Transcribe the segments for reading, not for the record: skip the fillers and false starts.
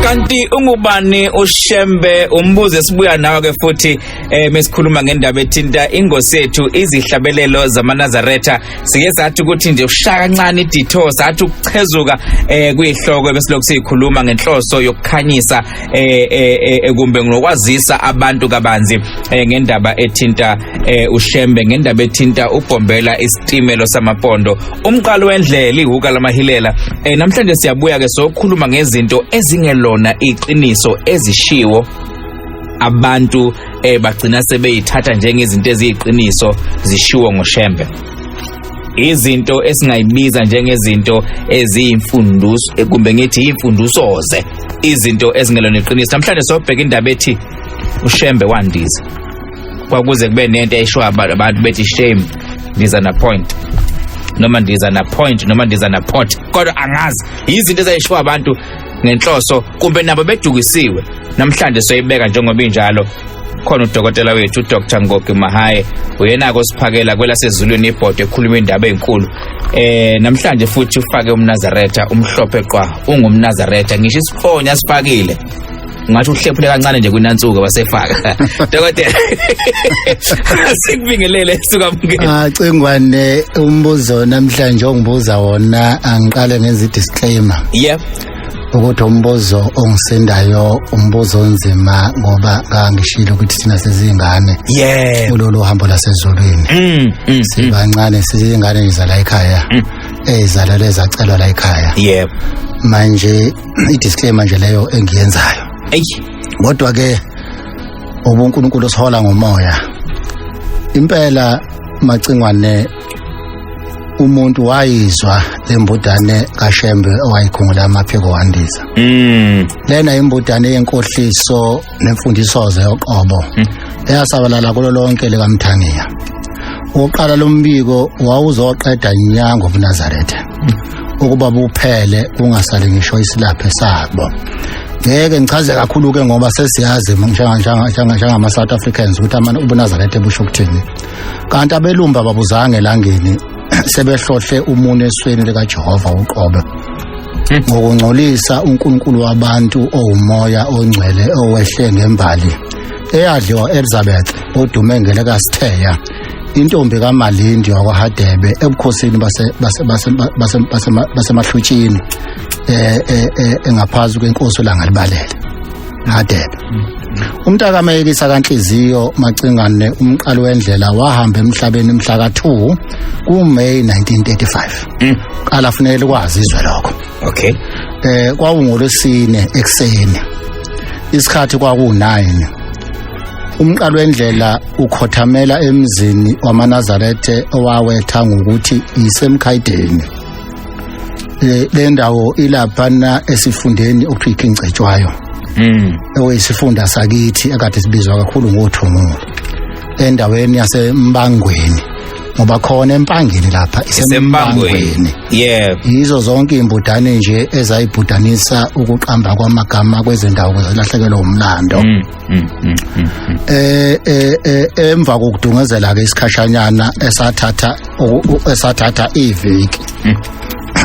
Kanti ungubani uShembe? Umbuzo esibuya nawe ke futhi mesikhuluma ngendaba ethinta ingosi yethu izihlabelelo zamaNazaretha. Sike sathi ukuthi nje ushaya kancane idetour, sathi ukuchezuka kuyihloko besilokhu sikhuluma ngenhloso yokukhanyisa kumbe ngokwazisa abantu kabanzi ngendaba ethinta uShembe, ngendaba ethinta uBhombela isitimelo samapondo, umqalo wendlela, ihuka lamahilela. Namhlanje siyabuya ke sokhuluma ngezinto ezingelona iqiniso ezishiwo abantu bagcina sebeyithatha njengezinto eziyiqiniso zishiwo ngoShembe, izinto esingayibiza njengezinto eziyimfunduso, kumbe ngithi imfundusoze, izinto ezingelona iqiniso. Namhlanje sobheka indaba ethi uShembe wandiza, kwakuze kube nento eshiwo abantu bethi shame ndiza na point, noma ndiza na point, noma ndiza na pot, kodwa angazi izinto ezayishiwo abantu ngenhloso kumbe nabo bedukisiwe. Namhlanje soyibeka njengoba injalo. Khona udokotela wethu uDr Ngogi Mahaye, uyena-ke osiphakela kwelasezulwini ibhodo ekhuluma indaba ezinkulu. Namhlanje futhi ufake umNazaretha umhlophe qwa, ungumNazaretha, ngisho isifonyo asifakile ngathi uhlephule kancane nje kwinansuka wasefaka. Dokotela, sikubingelele, sukamukele. Ah, Cingwane, umbuzo namhlanje ongibuza wona, angiqale ngenza i-disclaimer. Ukuthi umbuzo ongisendayo umbuzo onzima, ngoba ngangishilo ukuthi thina sezingane kulolu hambo lasezulwini. Sibancane, sizingane ngizala ekhaya, ezalelwe ezacelwa la ekhaya. Manje i-disclaimer nje leyo engiyenzayo. Kodwa ke ubuNkulunkulu osihola ngomoya. Impela Macingwane, umuntu wayizwa lembudane kaShembe owayikhungula amaphiko wandiza. Lena imbudane yenkohliso nemfundiso yoqobo eyasabalala kulo lonke likaMthaniya. Uqala lombiko wawuzoqeda nya ngobuNazaretha, ukuba buphele kungasali ngisho isilaphe sabo. Ngeke ngichaze kakhulu ke ngoba sesiyazi njengama South Africans ukuthi ubuNazaretha busho ukuthini. Kanti abelumba babuzange elangeni sebehlohle umunwe esweni likaJehova uqobo ngokungcolisa uNkulunkulu wabantu owumoya ongcwele owehle ngembali eyadliwa Elizabeth odume ngelekaSitheya, intombi kaMalindi wakwaHadebe ebukhosini basemahlutshini engaphansi kwenkosi uLangalibalele Hadebe. Umntakameyekisa kaNhliziyo Macingwane, umqalo wendlela, wahamba emhlabeni mhla ka-2 kuMay 1935. Qala funeka likwazi izwe lokho. Kwakungolwesine ekuseni, isikhathi kwaku-9. Umqalo wendlela ukhothamela emzini wamaNazarethe owawetha ngokuthi isemkhayideni. Le ndawo ilaphana esifundeni okuthiwa iKing Cetshwayo, okuyisifunda sakithi akade sibizwa kakhulu ngoThungulu, endaweni yaseMbangweni, ngoba khona eMpangeni lapha iseMbangweni. Yizo zonke imbudane nje ezayibhudanisa ukuqamba kwamagama kwezindawo ukuze zilahlekelwe umlando. Emva kokudungezela ke isikhashanyana esathatha iviki.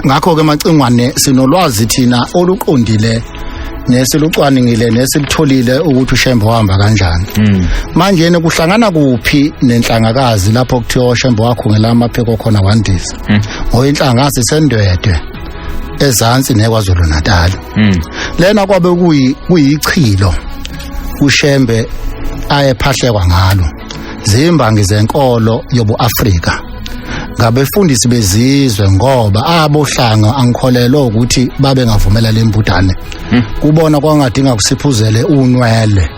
Ngakho ke Macingwane, sinolwazi thina oluqondile nesilucwaningile nesilitholile ukuthi uShembe wahamba kanjani. Manje kuhlangana kuphi nenhlangakazi lapho kuthiwa uShembe wakhungela amaphiko khona wandiza? Ngoba inhlangakazi isendwedwe ezansi neKwaZulu Natal. Lena kwabe kuyichilo uShembe ayephahlekwa ngalo zimbangi zenkolo yobuAfrika ngabefundisi bezizwe, ngoba abohlanga angikholelwa ukuthi babe ngavumela lembudane. Kubona kwangadinga kusiphuzele unwele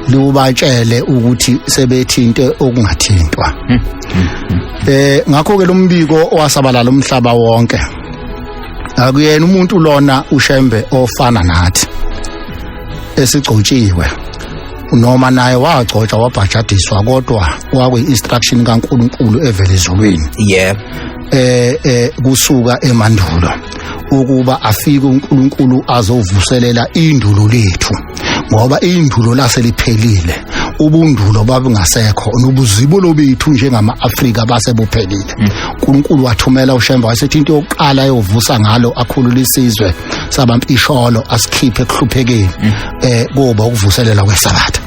lubatshele ukuthi sebethinte okungathintwa. Ngakho ke lo mbiko owasabalala umhlaba wonke, akuyena umuntu lona uShembe ofana nathi esigcotshiwe. Noma naye wagcotshwa wabhajadiswa, kodwa kwakuyi-instruction kaNkulunkulu evela ezulwini. Yebo. Kusuka emandulo ukuba afike uNkulunkulu azovuselela indulo lethu, ngoba indulo laseliphelile, ubundulo babungasekho, nobuzibulo bethu njengama-Afrika basebuphelile. uNkulunkulu wathumela uShembe, wayesethi into yokuqala ayovusa ngalo akhulula isizwe sabampisholo asikhiphe ekuhluphekeni, kuba ukuvuselela kwesabatha.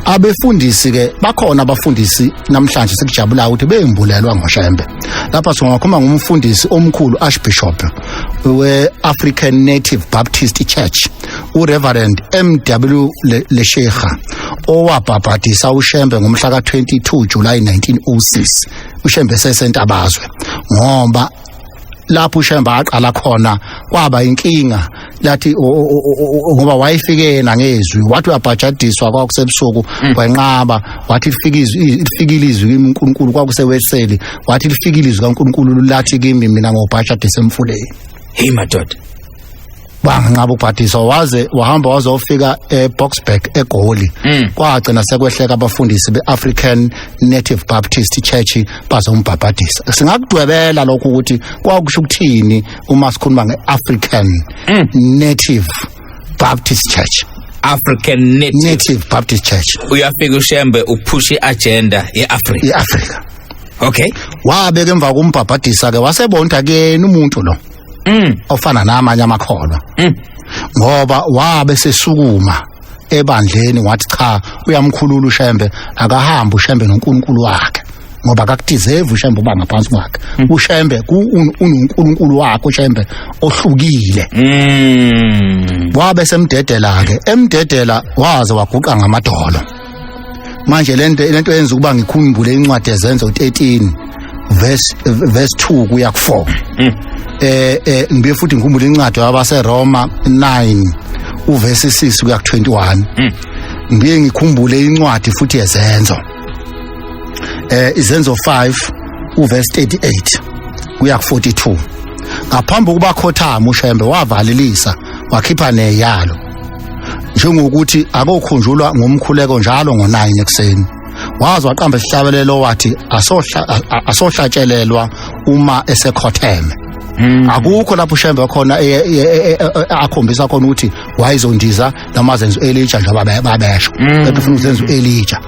Abefundisi ke bakhona, abafundisi namhlanje sikujabula ukuthi bembulelwa ngoShembe. Lapha singakhuluma ngumfundisi omkhulu, Archbishop we-African Native Baptist Church, uReverend MW Leshega, owabhabhadisa uShembe ngomhla ka-22 July 1906, uShembe sesentabazwe, ngoba lapho uShembe aqala khona kwaba inkinga lathi ngoba wayefike yena ngezwi, wathi uyabhajadiswa, kwakusebusuku, wenqaba, wathi lifika izwi, lifikile izwi kimi uNkulunkulu, kwakuseweseli, wathi lifikile izwi kaNkulunkulu lathi kimi mina ngobhajadisa emfuleni. Hey madoda. Banganqaba ukubhadiswa, waze wahamba wazofika eBoksburg eGoli. Kwagcina sekwehleka abafundisi beAfrican Native Baptist Church bazombhabhadisa. Singakudwebela lokho ukuthi kwakusho ukuthini uma sikhuluma ngeAfrican Native Baptist Church. African Native, Native Baptist Church. Uyafika uShembe uphusha iagenda yeAfrica. IAfrica. Okay. Wabeka emva kumbhabhadisa ke, wasebona akuyena umuntu lo ofana namanye amakholwa, ngoba wabe sesukuma ebandleni wathi cha, uyamkhulula uShembe, akahamba uShembe noNkulunkulu wakhe, ngoba akakudeserve uShembe uba ngaphansi kwakhe. uShembe unoNkulunkulu wakhe uShembe ohlukile. Wabe semdedela ke, emdedela waze waguqa ngamadolo. Manje lento yenza ukuba ngikhumbule incwadi ezenzo 13 verse 2 kuya ku4. Ngibuye futhi ngikhumbule incwadi yabaseRoma 9 uverse 6 kuya ku21. Ngibuye ngikhumbule incwadi futhi yezenzo, izenzo 5 uverse 38 kuya ku42. Ngaphambi kokuba khothama uShembe wavalelisa, wakhipha neyalo njengokuthi akokhunjulwa ngomkhuleko njalo ngo9 ekuseni. Waze waqamba isihlabelelo wathi asohlatshelelwa uma esekhotheme. Akukho lapho uShembe khona akhombisa khona ukuthi wayezondiza noma azenza uElijah, njengoba babesho bethi ufuna ukuzenza uElijah,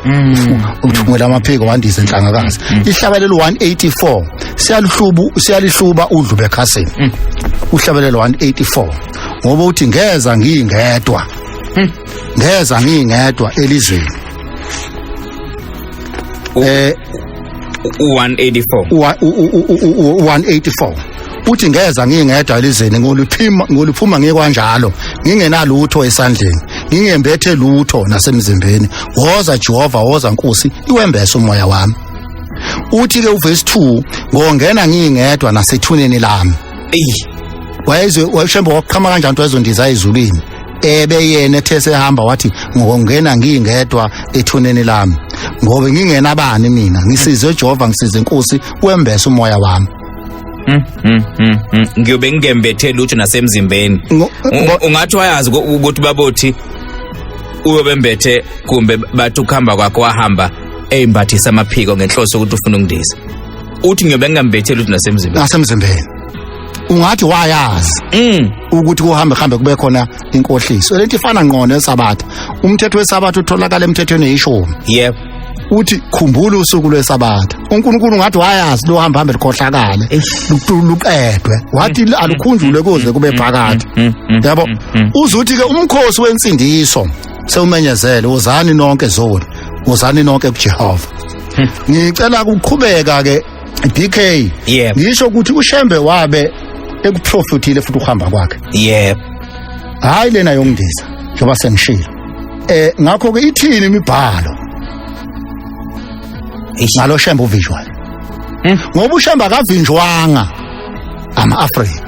uthungela amaphiko wandiza enhlangakazi. Ihlabelelo 184 siyalihlubu, siyalihluba udlube ekhasini uhlabelelo 184, ngoba uthi ngeza ngingedwa, ngeza ngingedwa elizweni. U184. 184 uthi ngeza ngingedwa elizweni, ngoluphima ngoluphuma ngikwanjalo, ngingenalutho esandleni, ngingembethe lutho nasemzimbeni. Woza Jehova, woza Nkosi, iwembese umoya wami. Uthi ke uverse 2, ngongena ngingedwa nasethuneni lami. Eyi. Wayezwe washembe waqhama kanjani wayezondiza ezulwini, ebe yena ethe sehamba wathi ngongena ngingedwa ethuneni lami, ngoba ngingenabani mina, ngisize Jehova, ngisize Nkosi, wembese umoya wami. Ngiyobe ngingembethe lutho nasemzimbeni. Ungathi wayazi ukuthi babothi uyobe mbethe, kumbe bathi ukuhamba kwakho wahamba eyimbathisa amaphiko ngenhloso ukuthi ufuna ukundiza. Uthi ngiyobe ngingambethe lutho nasemzimbeni. Nasemzimbeni, ungathi wayazi ukuthi kuhambe hambe kube khona inkohliso. Lento ifana ngqo nesabatha. Umthetho wesabatha utholakala emthethweni eyishumi. Uthi khumbula usuku lwesabatha. uNkulunkulu ngathi wayazi lo hamba hambe likhohlakale, luqedwe, wathi alukhunjulwe kuze kube phakathi, yabo. Uzuthi ke umkhosi wensindiso sewumenyezele, wozani nonke zoni, wozani nonke kuJehova. Ngicela ukuqhubeka ke, BK. Yebo. Ngisho ukuthi uShembe wabe ekuprofithile futhi ukuhamba kwakhe. Hayi lena yokundiza, njengoba sengishilo. Ngakho ke ithini imibhalo ngalo Shembe uvisual? Ngoba uShembe akavinjwanga ama-Afrika,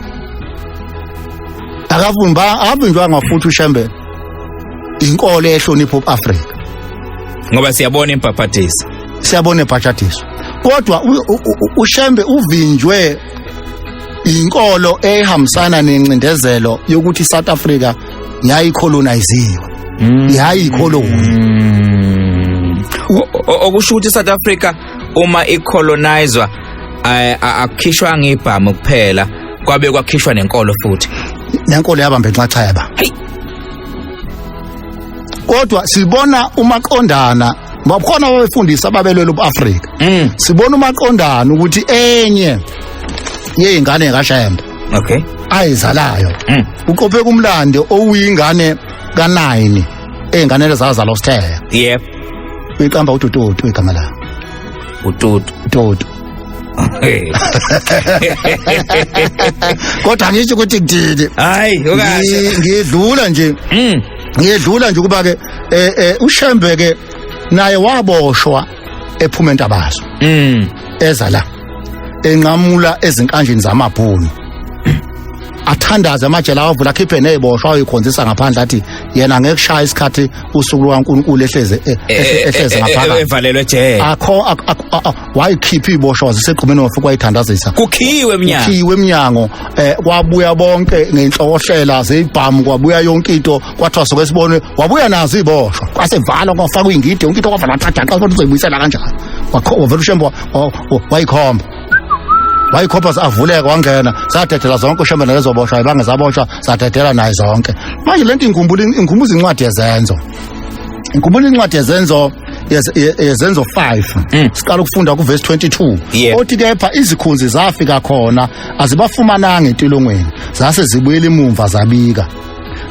akavimba, akavinjwanga futhi uShembe inkolo ehlonipha uAfrika. Ngoba siyabona imbhabhadiso. Siyabona ebhajadiswa, kodwa uShembe uvinjwe inkolo ehambisana nencindezelo yokuthi iSouth Africa yayicoloniziwe. Yayi ikoloni. Okusho ukuthi South Africa uma icolonizwa akukhishwa ngibhamu kuphela, kwabe kwakhishwa nenkolo futhi. Nenkolo yabamba inxaxheba. Kodwa sibona umaqondana bakhona ababefundisa ababelwela ubuAfrika. Sibona umaqondana ukuthi enye yeyingane kaShembe okay ayizalayo uqopheka umlando owuyingane ka9 eyingane lezazalwa uSithebe. Yep. Uyiqamba uTututu igama la. uTutu. Tutu. Kodwa ngisho ukuthi kuthini. Hayi, okahle. Ngidlula nje. Ngidlula nje kuba ke uShembe ke naye waboshwa ephuma eNtabazo. Eza la enqamula ezinkanjini zamabhunu. Athandaze amajele awavula akhiphe neziboshwa ayikhonzisa ngaphandle athi yena ngeke kushaya isikhathi usuku lukaNkulunkulu ehleze ehleze ngaphakathi evalelwe ejele. Akho wayikhipha iziboshwa zisegqumeni wafika wayithandazisa. Kukhiwe eminyango. Kukhiwe eminyango kwabuya bonke ngenhlokohlela zezibhamu kwabuya yonke into kwathiwa soke sibone wabuya nazo iziboshwa kwasevalwa kwafakwa ingidi yonke into kwavalwa thatha kodwa uzoyibuyisela kanjani. Wavela uShembe wayikhomba. Wayikhopha avuleka wangena sadedela zonke uShembe nalezo boshwa ibange zaboshwa sadedela naye zonke. Manje lento ingikhumbuza incwadi yezenzo. Ngikhumbula incwadi yezenzo yezenzo 5. Siqala ukufunda ku verse 22. Othi kepha izikhunzi zafika khona azibafumananga entilongweni zase zibuyela imumva zabika.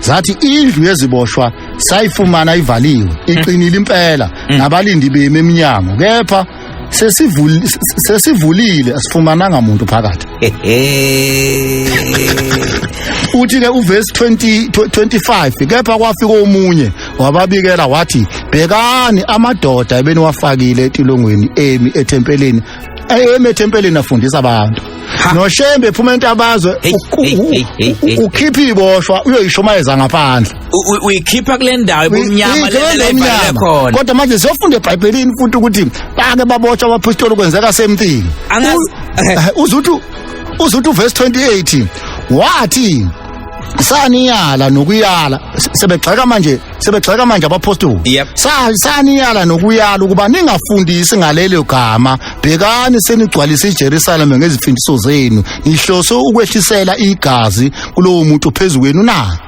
Zathi indlu yeziboshwa sayifumana ivaliwe iqinile impela nabalindi bemi eminyango kepha sesivulile asifumananga umuntu phakathi. Uthi ke uverse 25 kepha kwafika omunye wababikela wathi bhekani amadoda ebeniwafakile etilongweni emi ethempelini emi ethempelini afundisa abantu. NoShembe ephuma entabazwe ukhipha iboshwa uyoyishumayeza ngaphandle. Uyikhipha kule ndawo ebumnyama le khona. Kodwa manje siyofunda eBhayibhelini futhi ukuthi bake baboshwa abaphostoli kwenzeka same thing. Uzuthi uverse 28 wathi saniyala nokuyala sebegxeka manje abaphostoli. Saniyala nokuyala ukuba ningafundisi ngalelo gama bhekani senigcwalisa iJerusalem ngezimfundiso zenu nihlose ukwehlisela igazi kulowo muntu phezu kwenu na.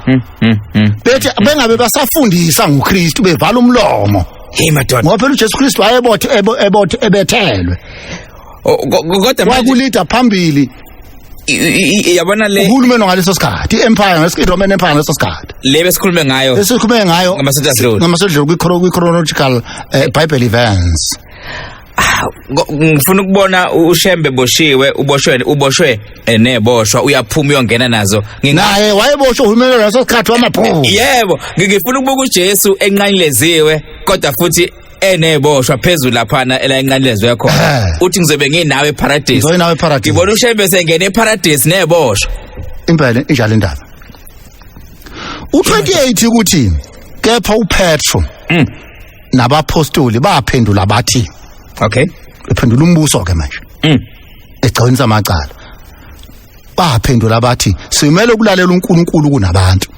Bethi bengabe basafundisa ngoKristu bevala umlomo. Hey madoda. Ngoba phela uJesu Kristu wayebothe ebothe ebethelwe. Kodwa manje wakulida phambili yabona le uhulumeni ngaleso sikhathi i-empire ngaleso Roman Empire ngaleso sikhathi le besikhulume ngayo ngamasontadlule kwi-chronological Bible events. Ngifuna ukubona uShembe boshiwe uboshwe neboshwa uyaphuma uyongena nazo naye wayeboshwe uhulumeni ngaleso sikhathi wamabhunu. Yebo, ngifuna ukubuka uJesu enqanyuleziwe kodwa futhi eneboshwa phezulu laphana ela enqanyulezwe khona. Uthi ngizobe nginawe eParadise. Ngizobe eParadise. Ngibona uShembe sengena eParadise neboshwa. Impela injalo indaba. U28 ukuthi kepha uPetro nabapostoli baphendula bathi okay ephendula umbuso ke manje egcawini samacala baphendula bathi simele ukulalela uNkulunkulu kunabantu.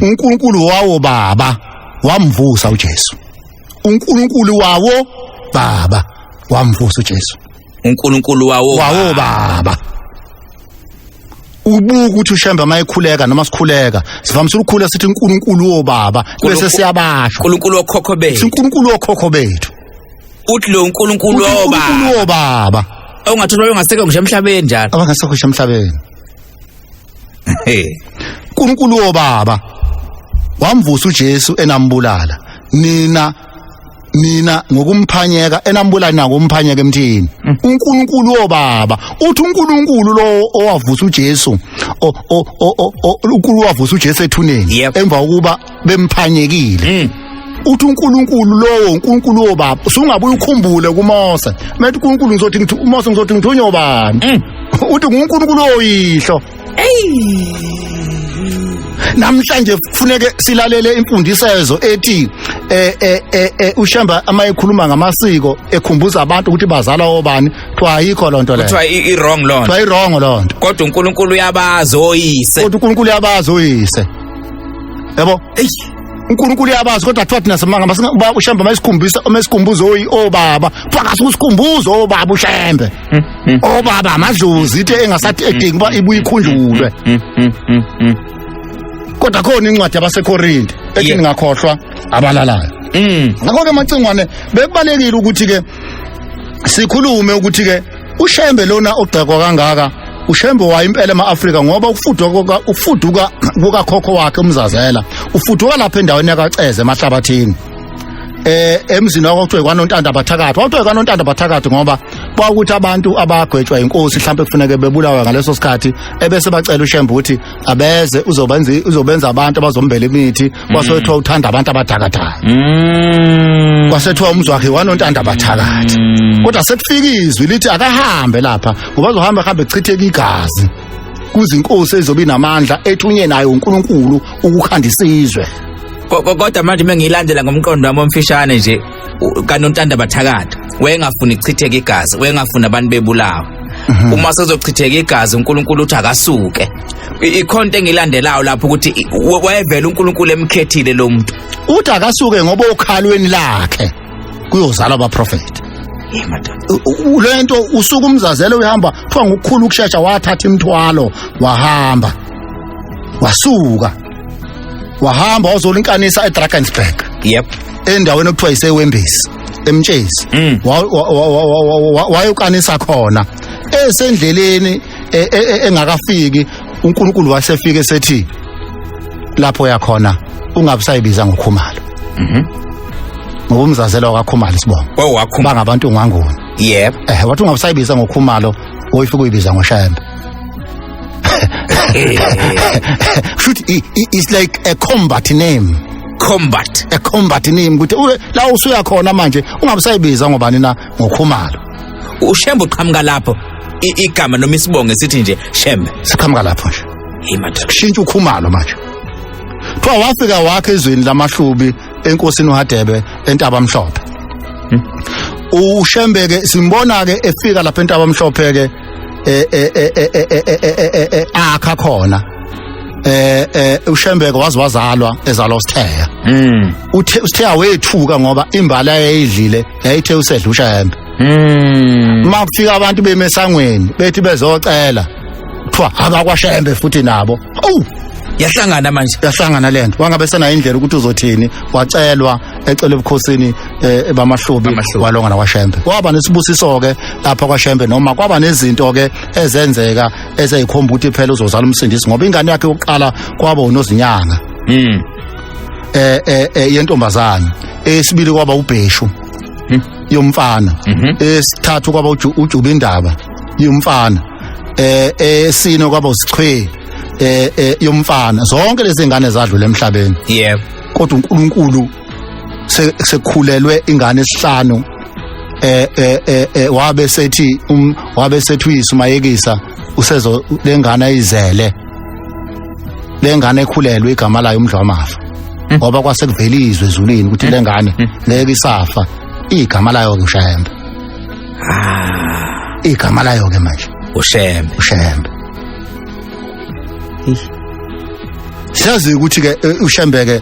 uNkulunkulu wawo baba wamvusa uJesu. uNkulunkulu wawo baba wamvusa uJesu. uNkulunkulu wawo baba. Ubuka ukuthi uShembe mayekhuleka noma sikhuleka sivamise ukukhula sithi uNkulunkulu wobaba bese siyabasho uNkulunkulu wokhokho bethu. uNkulunkulu wokhokho bethu. Uthi lo uNkulunkulu wobaba. uNkulunkulu wobaba. Ongathola bengasekho ngisho emhlabeni njalo. Abangasekho ngisho emhlabeni. uNkulunkulu wobaba wamvusa uJesu enambulala. Nina ngokumphanyeka enambulala nakumphanyeka emthini. uNkulunkulu wobaba uthi uNkulunkulu lo owavusa uJesu uNkulunkulu wavusa uJesu ethuneni emva kokuba bemphanyekile. Uthi uNkulunkulu lowo uNkulunkulu wobaba usungabuye ukhumbule kuMose. Methi uNkulunkulu ngizothi ngithi uMose ngizothi ngithunywe ubani. Uthi nguNkulunkulu oyihlo. Namhlanje kufuneke silalele imfundisezo ethi uShembe amayekhuluma ngamasiko ekhumbuza abantu ukuthi bazalwa obani kuthiwa ayikho lonto leyo. Kuthiwa i-wrong lonto. Kuthiwa i-wrong lonto. Kodwa uNkulunkulu uyabazi oyise. Kodwa uNkulunkulu uyabazi oyise. Yabo? uNkulunkulu uyabazi, kodwa kuthiwa thina simanga uShembe mayisikhumbisa mesikhumbuza obaba, kuthiwa kasukusikhumbuza obaba uShembe, obaba amadlozi into engasathi edinga uba ibuye ikhunjulwe. Kodwa khona incwadi yabaseKorinte ethi ningakhohlwa abalalayo. Ngakho-ke Macingwane, bekubalekile ukuthi-ke sikhulume ukuthi-ke uShembe lona ogxekwa kangaka, uShembe waye impela ema-Afrika, ngoba ukufuduka kukakhokho wakhe uMzazela, ufuduka lapha endaweni yakaCeze emahlabathini, emzini wakho kuthiwa kwaNontanda Bathakathi. Kwakuthiwa kwaNontanda Bathakathi ngoba kwakuthi abantu abagwetshwa inkosi mhlawumbe kufuneke bebulawa ngaleso sikhathi, ebese bacela uShembe ukuthi abeze uzobenza abantu abazombela imithi. Kwasethiwa uthanda abantu abadakadayo, kwasethiwa umzi wakhe waNontanda Bathakathi. Kodwa sekufika izwi lithi akahambe lapha, ngoba azohamba hambe kuchitheka igazi, kuzinkosi ezobe inamandla ethunye nayo uNkulunkulu ukukhanda isizwe. Kodwa manje mengiyilandela ngomqondo wami omfishane nje, kaNontanda Bathakathi wayengafuni kuchitheka igazi, wayengafuni abantu bebulawa. Uma sezochitheka igazi, uNkulunkulu uthi akasuke. Ikhonto engilandelayo lapho ukuthi wayevela uNkulunkulu emkhethile lo muntu. Uthi akasuke ngoba okhalweni lakhe kuyozalwa abaprofeti. Hey madoda. Lento usuku uMzazela uyahamba, kuthiwa ngokukhulu ukushesha wathatha imithwalo wahamba, wasuka wahamba wazolinkanisa eDrakensberg. Endaweni okuthiwa iseWembezi eMtshezi, wayokanisa khona. Esendleleni engakafiki, uNkulunkulu wasefike sethi lapho yakhona ungabe usayibiza ngoKhumalo, ngoba uMzazela wakaKhumalo isibongo. Wakhumalo. Bangabantu nganguni. Wathi ungabe usayibiza ngoKhumalo, oyifika uyibiza ngoShembe. Shoot, it's like a combat name. Combat. A combat name, ukuthi la usuya khona manje ungabe usayibiza ngobani na, ngoKhumalo. uShembe uqhamuka lapho, igama noma isibongo esithi nje Shembe siqhamuka lapho nje. Hey madoda. Kushintsha uKhumalo manje. Kuthiwa wafika wakhe ezweni lamaHlubi enkosini uHadebe eNtaba Mhlophe. uShembe ke simbona ke efika lapha eNtaba Mhlophe ke, akha khona. uShembe ke wazi wazalwa ezalwa uSitheya. Uthe uSitheya wethuka ngoba imbala yayidlile yayithe usedla uShembe. Uma kufika abantu bemesangweni bethi bezocela, kuthiwa abakwaShembe futhi nabo. Awu, yahlangana manje. Yahlangana lento, wangabe senayo indlela ukuthi uzothini. Wacelwa, ecela ebukhosini bamaHlubi. BamaHlubi. Walonga nakwaShembe, kwaba nesibusiso ke lapha kwaShembe, noma kwaba nezinto ke ezenzeka ezeyikhomba ukuthi phela uzozala umsindisi, ngoba ingane yakhe yokuqala kwaba uNozinyanga, yentombazana. Esibili kwaba uBheshu, yomfana. Esithathu kwaba uJuba indaba, yomfana. Esine kwaba uSichwe, yomfana. Zonke lezi ngane zadlula emhlabeni. Kodwa uNkulunkulu sekukhulelwe ingane esihlanu, wabe sethi wabe sethi uyise uMayekisa usezo lengane ayizele, lengane ekhulelwe, igama layo uMdlwamafa, ngoba kwase kuvela izwe ezulwini ukuthi lengane ngeke isafa, igama layo ke uShembe. Igama layo ke manje uShembe. uShembe. Siyazi ukuthi ke uShembe ke,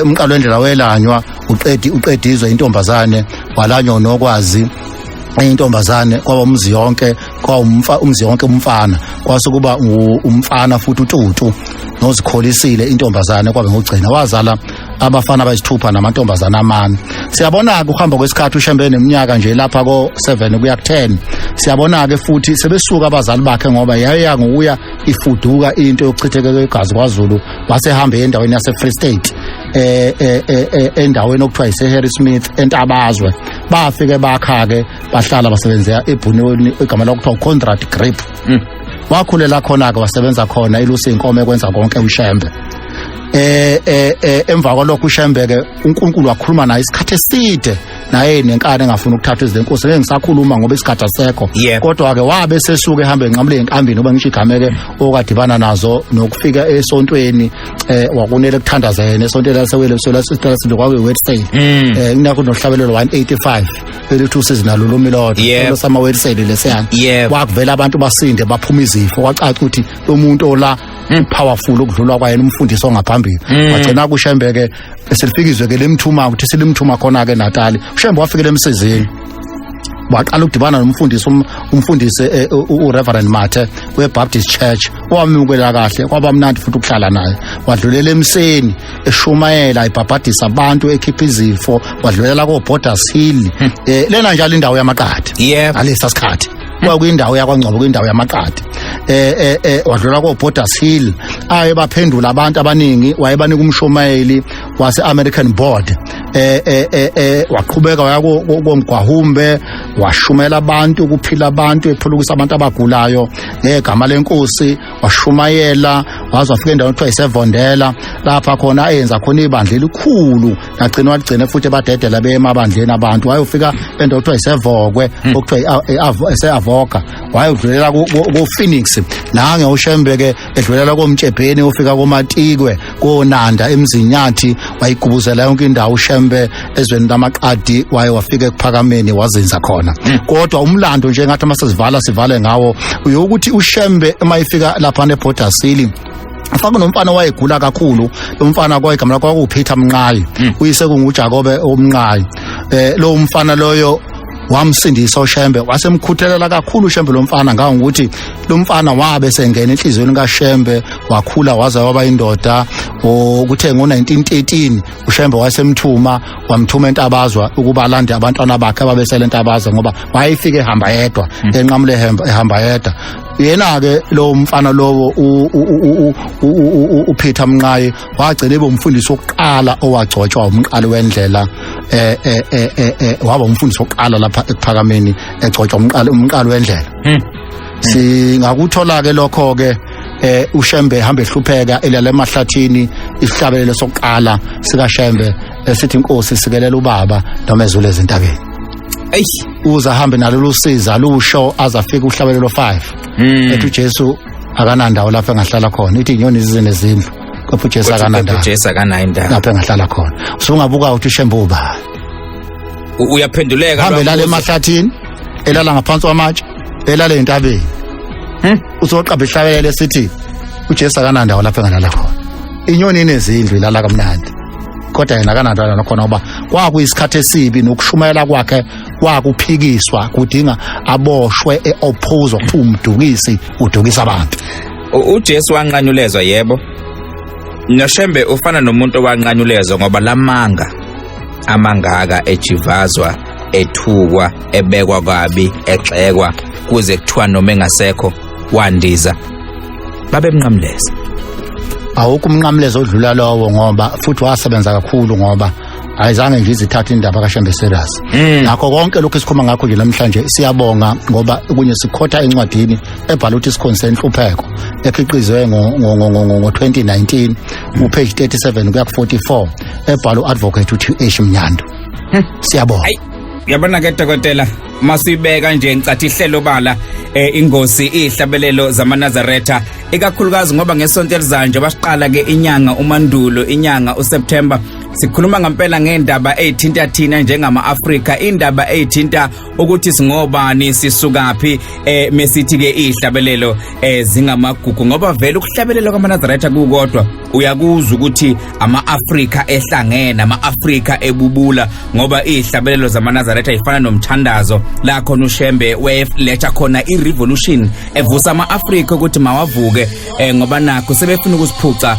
umqalo wendlela welanywa uqedi uqedizwe intombazane, walanywa uNokwazi intombazane, kwaba umzi yonke, kwaba umzi yonke umfana, kwase kuba umfana futhi uTutu noZikholisile intombazane, kwabe ngogcina wazala abafana abayisithupha namantombazana amane. Siyabona ke uhamba kwesikhathi, uShembe neminyaka nje lapha ko 7 kuya ku 10, siyabona ke futhi sebesuka abazali bakhe, ngoba yaya ngokuya ifuduka into yokuchitheka kwegazi kwaZulu. Wasehambe endaweni yase Free State, endaweni okuthiwa ise Harrismith eNtabazwe. Bafike bakha ke, bahlala, basebenzela ebhunweni igama lokuthiwa Conrad Grip. Wakhulela khona ke, wasebenza khona, ilusa inkomo, ekwenza konke uShembe. Emva kwalokho uShembe ke uNkulunkulu wakhuluma naye isikhathi eside, naye nenkani engafuni ukuthatha izenkosi, ngeke ngisakhuluma ngoba isikhathi asekho. Kodwa ke wabe sesuka ehamba enqamule enkambini, ngoba ngisho igameke okadibana nazo nokufika esontweni, wakunele kuthandazene esontweni lasewele sola kwakuyi Wetsale. Kunakho nohlabelelo 185 elithi usizi nalo lomilodwa sama Wetsale lesiyana. Kwakuvela abantu basinde, baphuma izifo, kwacaca ukuthi lo muntu ola Powerful ukudlula kwayena umfundisi ongaphambili. Wagcina kuShembe ke selifikizwe ke lemthuma ukuthi silimthuma khona ke Natal. uShembe wafikela emsizini, waqala ukudibana nomfundisi, umfundisi uReverend Mathe weBaptist Church, owamukela kahle, kwaba mnandi futhi ukuhlala naye. Wadlulela emseni eshumayela, ibhabhadisa abantu, ekhipha izifo. Wadlulela ko-Borders Hill, lena njalo indawo yamaqadi. Ngalesa sikhathi kwakuyindawo yakwaNgcobo, kwindawo yamaqadi. Wadlula ko-Borders Hill, aye baphendula abantu abaningi, wayebanika umshumayeli wase-American Board. Waqhubeka waya koMgwahumbe, washumela abantu, ukuphila abantu, ephulukisa abantu abagulayo ngegama lenkosi. Washumayela waze wafika endaweni kuthiwa isevondela, lapha khona eyenza khona ibandla elikhulu, nagcina waligcine futhi ebadedela beye emabandleni abantu. Wayofika endaweni kuthiwa isevokwe, okuthiwa ese-Avoca. Wayodlulela ko-Phoenix, nange uShembe ke edlulela koMtshebheni, ufika koMatikwe, koNanda, eMzinyathi. Wayigubuzela yonke indawo uShembe ezweni lamaqadi, waye wafika ekuphakameni, wazinza khona. Kodwa umlando nje ngathi uma sivale ngawo uyokuthi uShembe uma ifika lapha neBorders Hill, afaka nomfana wayegula kakhulu. Lo mfana kwayigama lakhe kwakuPeter Mnqayi, uyise kunguJakobe omnqayi. Lo mfana loyo wamsindisa uShembe, wasemkhuthalela kakhulu uShembe lo mfana, ngangokuthi lo mfana wabe sengena enhliziyweni kaShembe, wakhula waze waba indoda. Okuthe ngo-1913 uShembe wasemthuma, wamthuma entabazwa ukuba alande abantwana bakhe ababesele entabazwa, ngoba wayefike ehamba yedwa, enqamule ehamba yedwa. Yena-ke lo mfana lowo uPeter Mnqayi wagcina ebe umfundisi wokuqala owagcotshwa umqali wendlela, waba umfundisi wokuqala lapha ekuphakameni egcotshwa umqali wendlela. Singakuthola ke lokho ke, uShembe ehamba ehlupheka elala emahlathini, isihlabelelo sokuqala sikaShembe esithi inkosi sikelela ubaba noma ezule ezintabeni. Eish. Uze ahambe nalolu siza lusho aze afike uhlabelelo 5, ethi uJesu akanandawo lapho engahlala khona, ithi inyoni zize nezindlu, kodwa uJesu akanandawo. uJesu akanayo indawo lapho engahlala khona. Usungabuka ukuthi uShembe ubani. Uyaphenduleka. Hambe lala emahlathini, elala ngaphansi kwamatshe, elala entabeni, uzoqamba ihlabelelo esithi uJesu akanandawo lapho engalala khona, inyoni inezindlu ilala kamnandi, kodwa yena akanandawo lala khona, ngoba kwakuyisikhathi esibi nokushumayela kwakhe kwakuphikiswa, kudinga aboshwe, e-oppose, kuthiwa umdukisi, udukisa abantu. UJesu wanqanyulezwa, yebo. NoShembe ufana nomuntu owanqanyulezwa, ngoba lamanga amangaka ejivazwa, ethukwa, ebekwa kabi, egxekwa, kuze kuthiwa noma engasekho wandiza, babemnqamleza. Awukho umnqamlezo odlula lowo, ngoba futhi wasebenza kakhulu, ngoba ayizange nje izithathe indaba kaShembe serious. Ngakho konke lokhu esikhuluma ngakho nje namhlanje, siyabonga, ngoba kunye sikhotha encwadini ebhala ukuthi isikhonzi senhlupheko, ekhiqizwe ngo-2019, upage 37 kuya ku-44, ebhala u-advocate uTH Mnyandu. Siyabonga. Ayi, yabona ke dokotela, masuyibeka nje ngicathi ihlelo bala ingosi ihlabelelo zamaNazaretha, ikakhulukazi ngoba ngesonto elizayo nje basiqala ke inyanga uMandulo, inyanga uSeptember, sikhuluma ngempela ngendaba ezithinta thina njengama-Afrika, indaba ezithinta ukuthi singobani, sisukaphi, mesithi ke ihlabelelo zingamagugu, ngoba vele ukuhlabelela kwamaNazaretha kukodwa uyakuzwa ukuthi ama-Afrika ehlangene, ama-Afrika ebubula, ngoba izihlabelelo zamaNazaretha ifana nomthandazo la khona uShembe weletha khona i-revolution, evusa ama-Afrika ukuthi mawavuke, ngoba nakho sebefuna ukusiphuca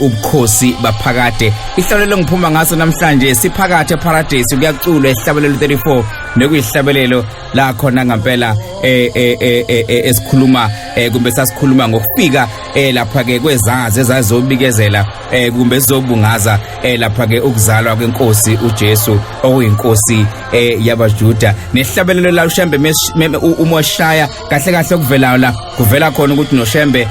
ubukhosi baphakade. Ihlabelelo ngiphuma ngaso namhlanje siphakathi eParadise, kuyaculwa ihlabelelo 34, nekuyihlabelelo la khona ngempela esikhuluma kumbe sasikhuluma ngokufika lapha ke kwezazi ezazizobikezela kumbe ezizobungaza lapha ke ukuzalwa kwenkosi uJesu okuyinkosi yabaJuda. Nehlabelelo la uShembe umoshaya kahle kahle okuvelayo la, kuvela khona ukuthi noShembe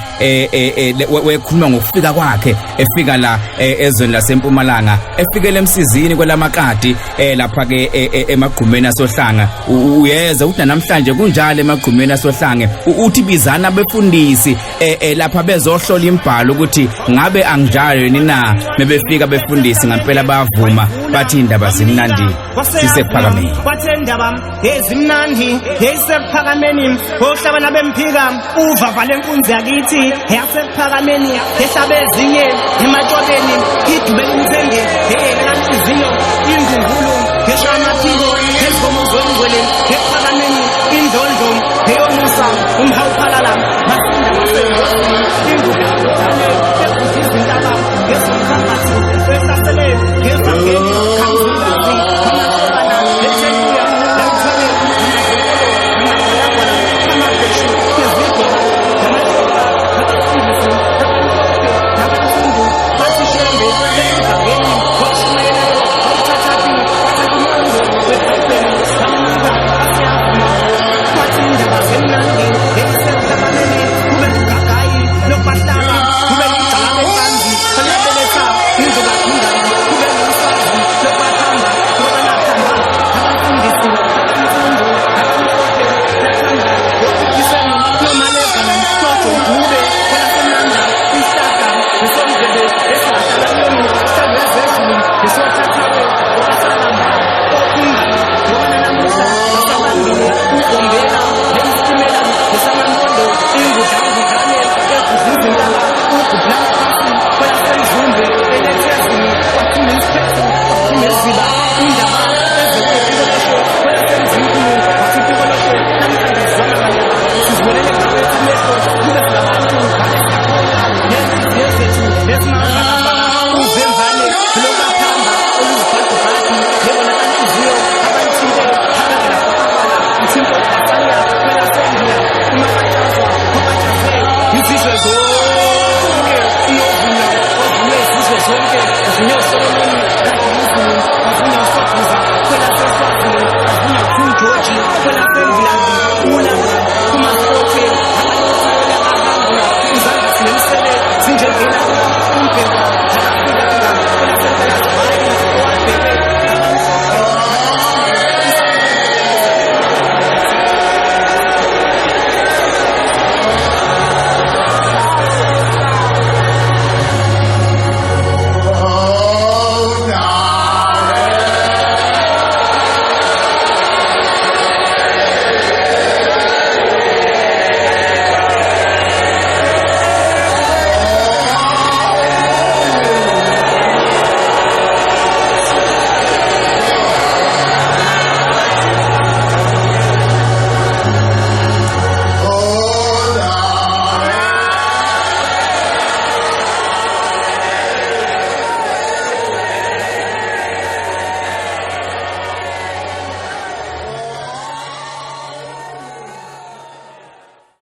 wekhuluma ngokufika kwakhe, efika la ezweni lasempumalanga, efikele emsizini kwelamaqadi, lapha ke emagqumeni asohlanga. asohlanga. Uyeza uthi namhlanje kunjalo emagqumeni asohlange. Uthi bizana abefundisi lapha bezohlola imibhalo ukuthi ngabe anginjalo yini na. Mebefika befundisi ngampela bayavuma, bathi indaba zimnandi sisekuphakameni. Bathe indaba ezimnandi eyisekuphakameni, ohlabana bemphika uvava lenkunzi yakithi yasekuphakameni, ehlabe ezinye ematshobeni idube limthenge.